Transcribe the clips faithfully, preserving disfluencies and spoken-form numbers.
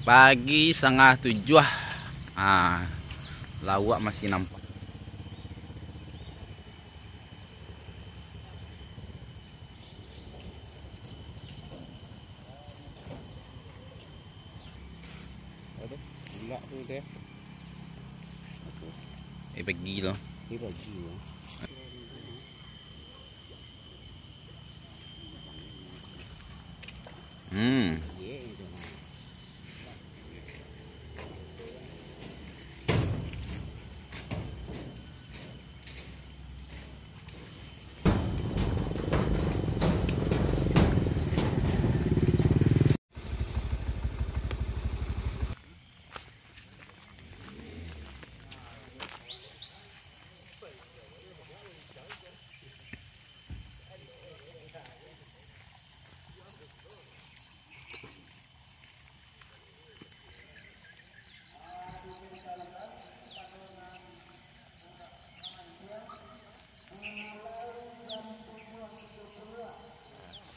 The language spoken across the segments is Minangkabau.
Pagi satangah tujuah. Ah, lauak masih nampak. Aduh, bulak tu deh. Eh, pagi tu. Eh, pagi tu. Hmm.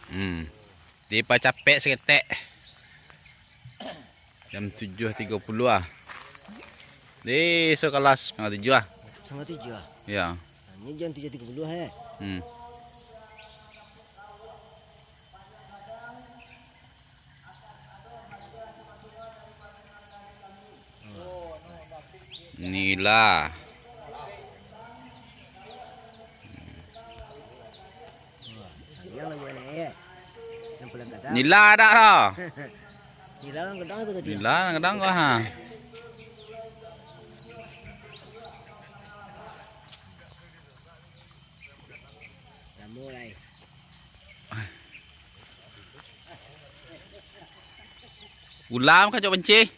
Hmm. Dipacapek saketek. Jam tujuah tigo puluah ah. Di so kalas satangah tujuah ah. Satangah tujuah ah? Ya. Ini jam tujuah tigo puluah, eh. Hmm. Nila. Nila dak doh? Nila nan gadang tu tadi. Nila nan gadang ko, ha. Lamo lai. Ulam kacok pancing.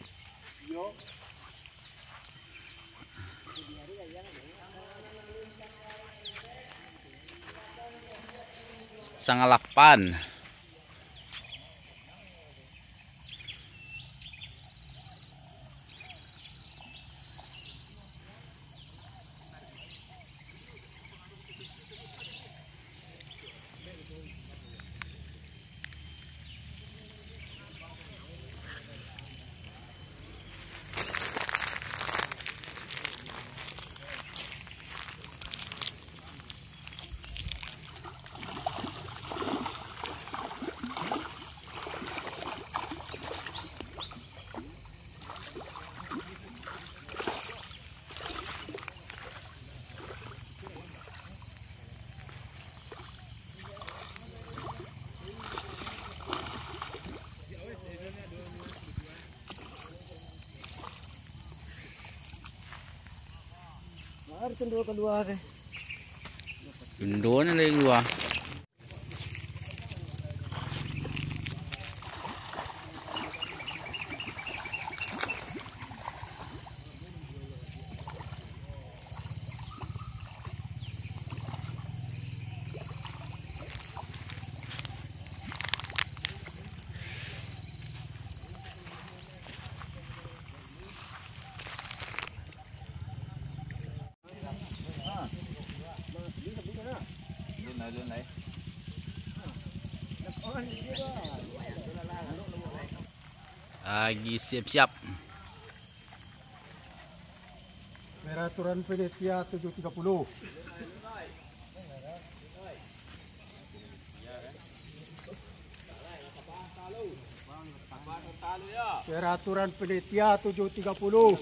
Satangah lapan. Mari tundo kalua deh. Tundonyo dari lua. Lagi siap-siap. Peraturan panitia tujuh tiga puluh. Peraturan panitia tujuh tiga puluh.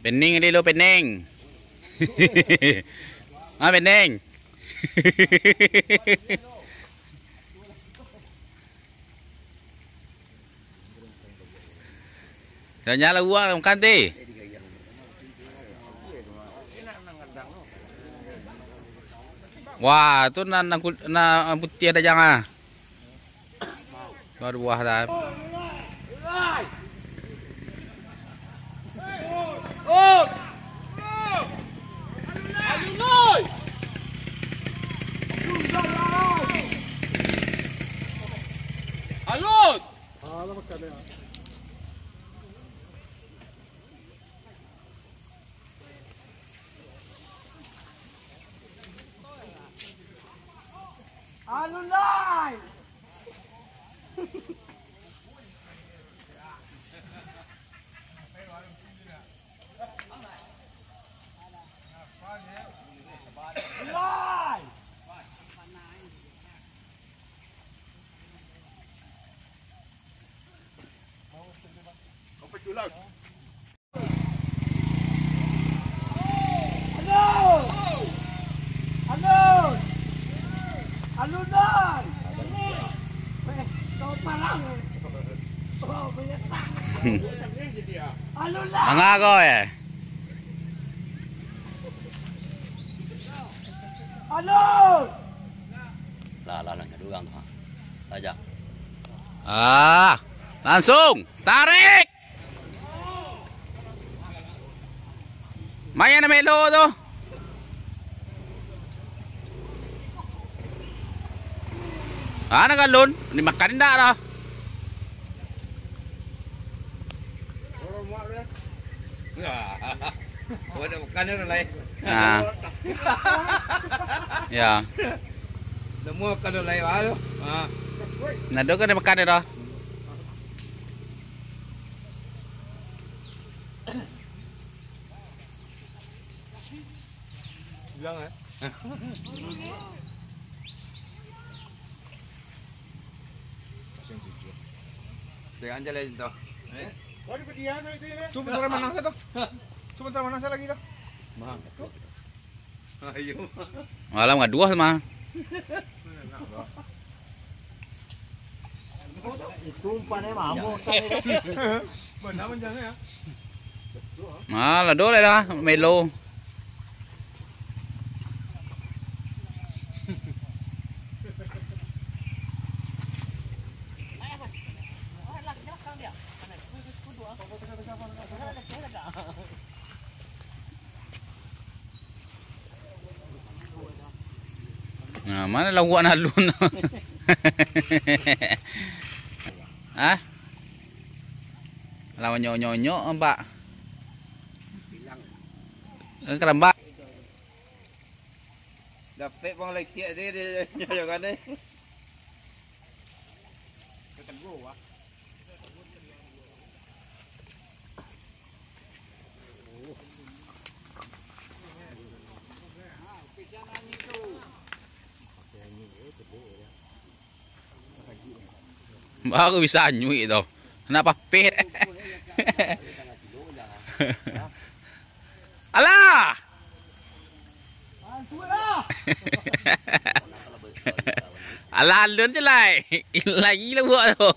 Pening ado lo, pening. Ah, pening. Dah nyala uang makan ti. Wah, tu nan, nan kul-, nan putiah dah jangan. Baru buah dah. Alun! Alun lai. Lai. Alun! Alun! Alun, doi! Eh, kau parang, eh. Oh, menyesal. Alun, lah! Manga ko, eh? Alun! Lah, lah, lah, ado urang tu, ha. Saja. Ah, langsung tarik! Main melo tu. Ah, nak galon, dimakan indak dah. Bukan tu lai. Ah. Ya. Namo makan tu lai baru. Ah. Nah, tu kan dimakan dah. Bilang, eh. Jangan jalan tu. Eh? Sementara mana saya tu? Sementara mana saya lagi tu? Ayo. Malam kaduo sama. Itu umpannya mabuk tadi. Benar menjangnya ya. Malah doleh lah melo. Nah, mana lawak nan alun? Hah? Lah manyonyok-nyonyok, Pak. Kan karambak. Dapek bang lekek dia, dia nyoyokan ni. Baru bisa anyuik tu. Nak papeh. Alah! Alah, alun je lai. Lagi lah buat tu.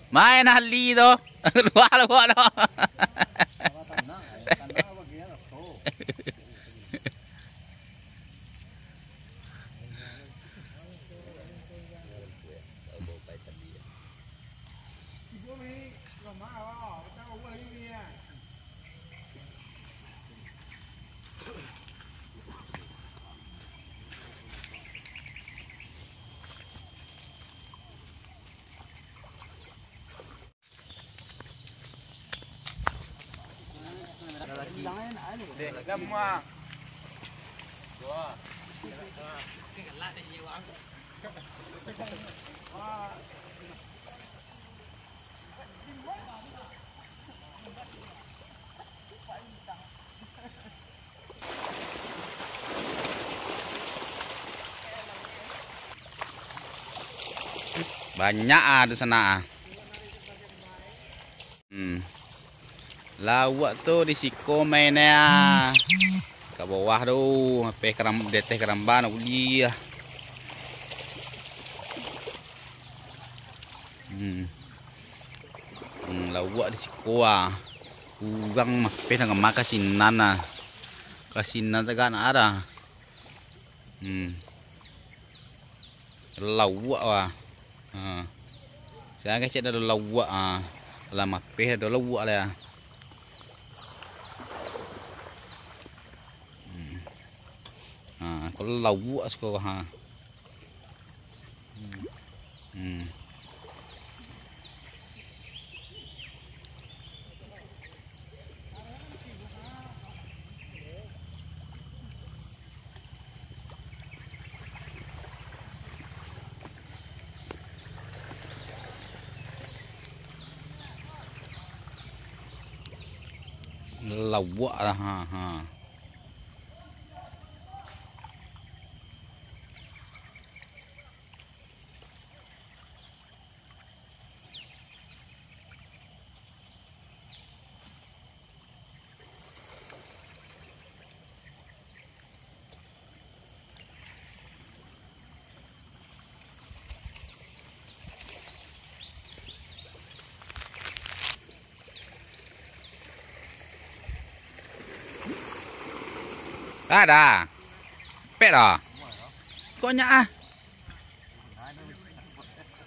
Main ahli tu. Luar-luar tu. Banyak ah di sana ah. Hmm. Lauak tu di siko mainnya. Ka bawah tu, apeh karam-, di ateh karamba nak buliah. Hmm. Hmm, lauak di siko ah. Urang mapeh tangah ma ka sinan ah. Ka sinan tagak nak ada. Hmm. Lauak wah. Ha. Sia kecek ado lauak, ha. Lah mapeh ado lauak lah. Hmm. Ha, kalau lauak siko, ha. Hmm. Hmm. Lauak lah, ha, ha. Ada. Pek dah. Kok nyak ah?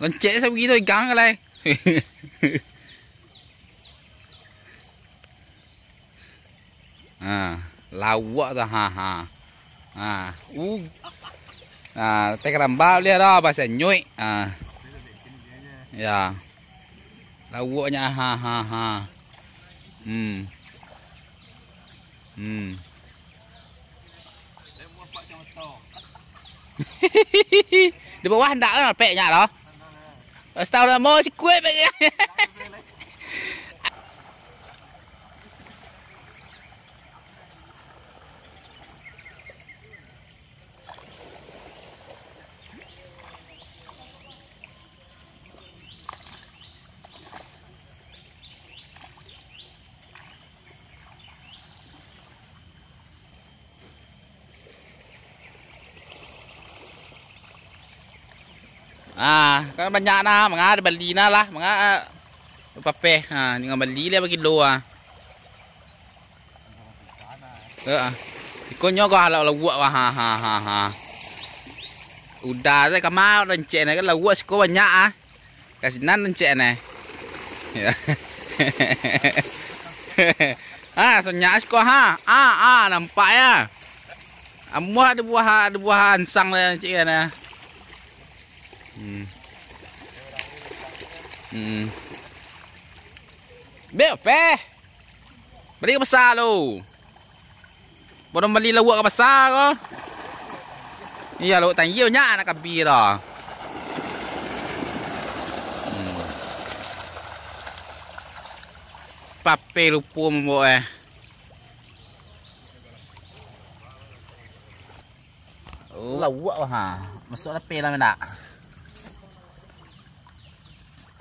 Loncek sabugi tu igang ka lai. Ha, lauak tu, ha, ha. Ha, u. Ha, teh karambau liah dah, basanyuik. Ha. Ya. Lauaknyo, ha, ha, ha. Hmm. Hmm. Di bawah ndak lah peknyo doh. Pas tahu lah mau sikuik peknyo. Ah, kan banyak nah, manga dibali nah lah, manga, ah, papeh, ha, jangan bali lah bakilo ah. Heeh. Ikonyo ko halak lauak wah, ha, ha, ha, ha. Udah tu kama loncek nah, kan lauak siko banyak ah. Ka sinan loncek nah. Ya. Ah, sonyak siko ha. Ah, ah, nampak ya. Amuah ada buah, ada buah ansang lah cik kan ya. Hmm. Hmm. Bek peh. Bali ka pasa lo. Baru bali lauak ka pasa ko. Iya, lauak tanggi banyak nak kabi tu. Hmm. Pape lupo mambao eh. Oh. Lauak wah. Masuk lapeh lah mendak.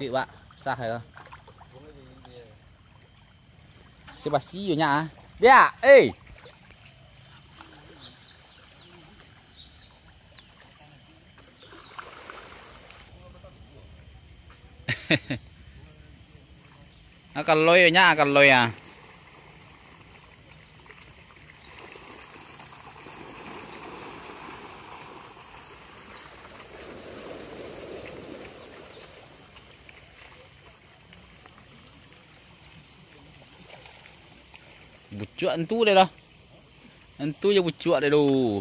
Tik, Pak. Sah ya. Basi-basi nyo nyak ah. Dia, eh. Ah, kaloi nyak, kaloi ah. Bucuak entu deh dah. Entu je bucuak deh doh.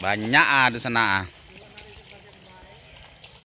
Banyak ah di sana ah.